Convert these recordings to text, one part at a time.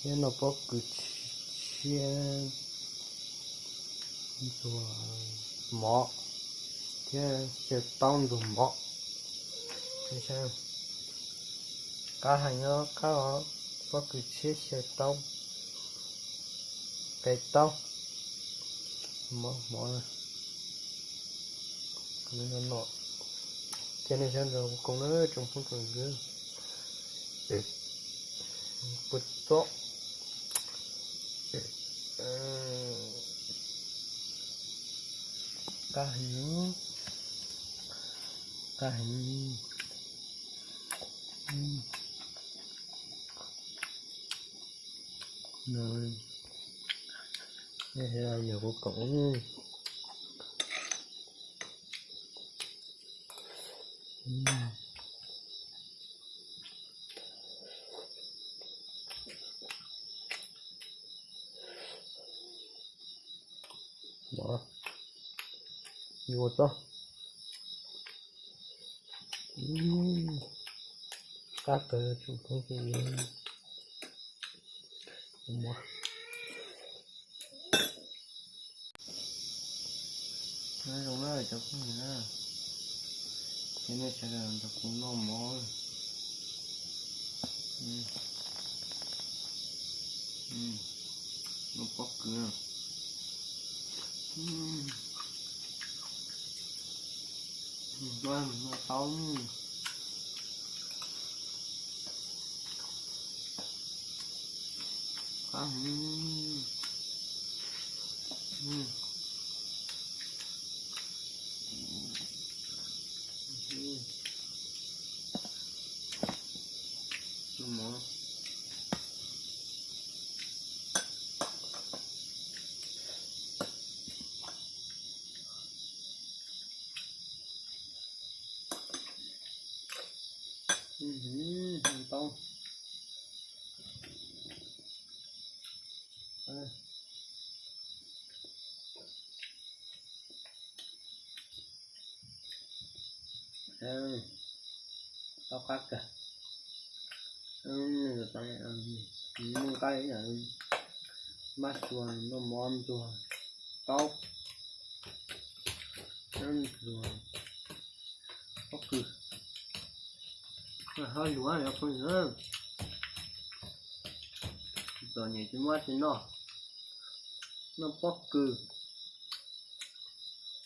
Noj pob kws tshiab ntxuag mov thiab xyaw taub ntxuag mov. Qab heev os, qab os, pob kws tshiab xyaw taub, qe taub, mov mov no. Cia nej saib ntawm kuv koom na tsoom phooj tsoom ywg. Puas txob. Qab heev, qab heev. Nws kuv koom. Yuav txob. Qab kawg tsoom phooj tsoom ywg. Nyob zoo na cov phooj ywg na, ces nej sawv daws nrog kuv noj mov. Noj pob kws. Noj tau. Tau. Tau qab kawg. Muaj qab ib yam mab xua noj mov ntxuag taub, ntxuag pob kws. Hab luag cov phooj ywg, txom nyem tsis muaj tsis noj, noj pob kws,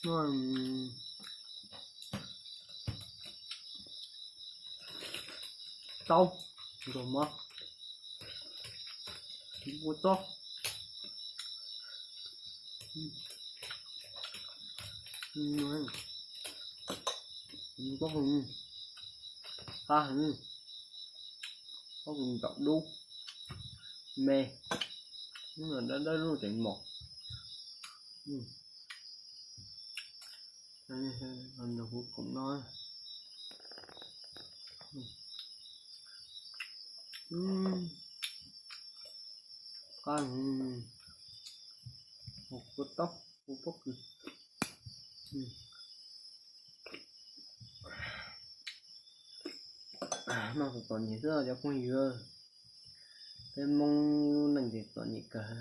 noj taub ntxuag mov, ua txob. Pob kws, qab heev, pob kws ntaum dub, me, dawb dawb lub tseem mos. Nrog kuv koom noj. Qab heev, ua taub, ua pob kws. Noj txom nyem xwb cov phooj ywg, peb Hmoob lub neej ces txom nyem kawg.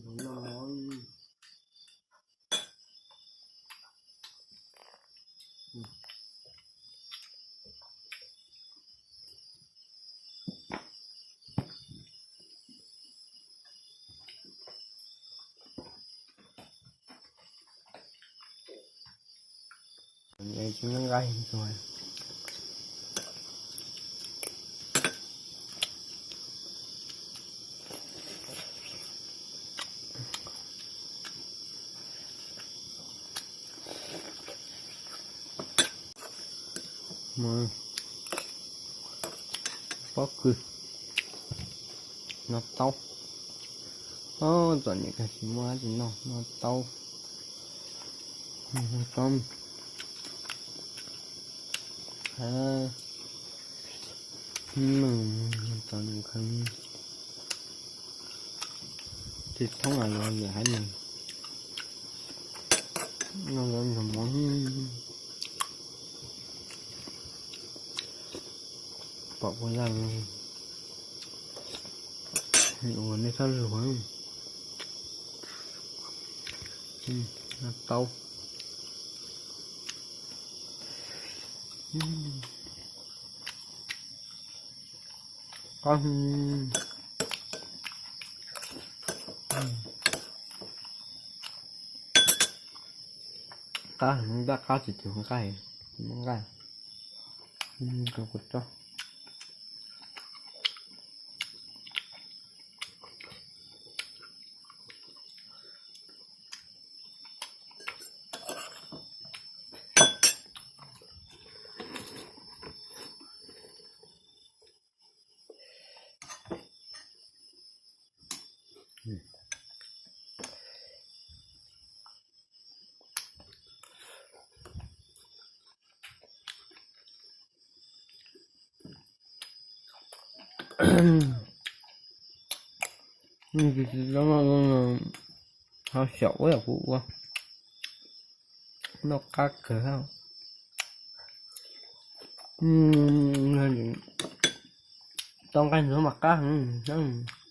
Kuv no. Pob kws, noj taub. Txom nyem kawg tsis muaj dab tsi noj, noj taub, noj taub. Tsis thoob los lawm haiv neeg no, mov pom puas yog ua nej txhob luag. Taub qab, qab, qab tsis tug nqaij, nqaij kuv tso. Ho xyaum ua kuv ua, noj qab kawg. Tau nqaij ntxuav mas qab heev.